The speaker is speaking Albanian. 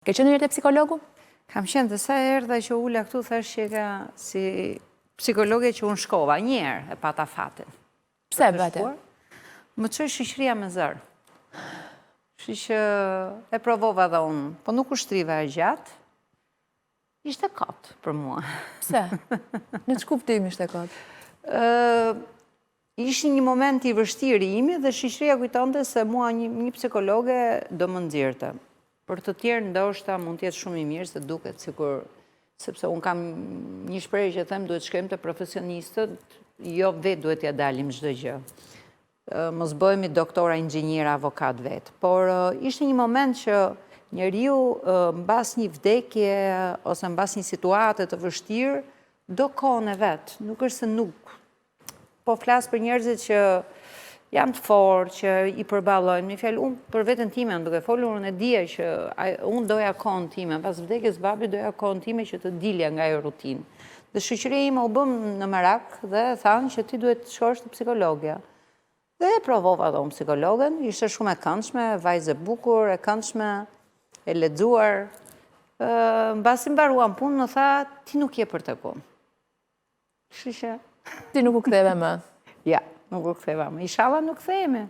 Ke qenë ndonjëherë te psikologu? Kam qenë dhe sa erdha që ula këtu, thash që ka si psikologe që unë shkova, njëherë e pata fatin. Pse e bëte? Më çoi shoqëria me zor. Kështu që e provova dhe unë, po nuk u shtriva e gjatë. Ishte kot për mua. Pse? Në ç'kuptim ishte kot? Ishte një moment i vështirë i imi dhe shoqëria kujtonte se mua një psikologe do më nxirrte. Për të tjerë ndoshta mund të jetë shumë i mirë se duket sikur sepse unë kam një shprehje që them duhet shkojmë te profesionistët, jo vetë duhet t'ja dalim çdo gjë. Mos bëhemi doktora, inxhiniera, avokat vetë. Por ishte një moment që njeriu mbas një vdekje ose mbas një situate të vështirë do kohën e vet. Nuk është se nuk po flas për njerëzit që janë të fortë, që i përballojnë. Me fjalë, unë për veten time, jam duke folur, unë e dija që unë doja kohën time, pas vdekjes babit doja kohën time që të dilja nga ajo rutinë. Dhe shoqëria ime u bëm në merak dhe thanë që ti duhet të shkosh te psikologja. Dhe e provova dhe unë psikologen, ishte shumë e këndshme, vajzë e bukur, e këndshme, e lexuar. Mbasi mbaruam punë, më tha, ti nuk je për tek unë. Kështu që Ti nuk u ktheve më. Ja, nuk u ktheva më. Inshallah nuk kthehemi.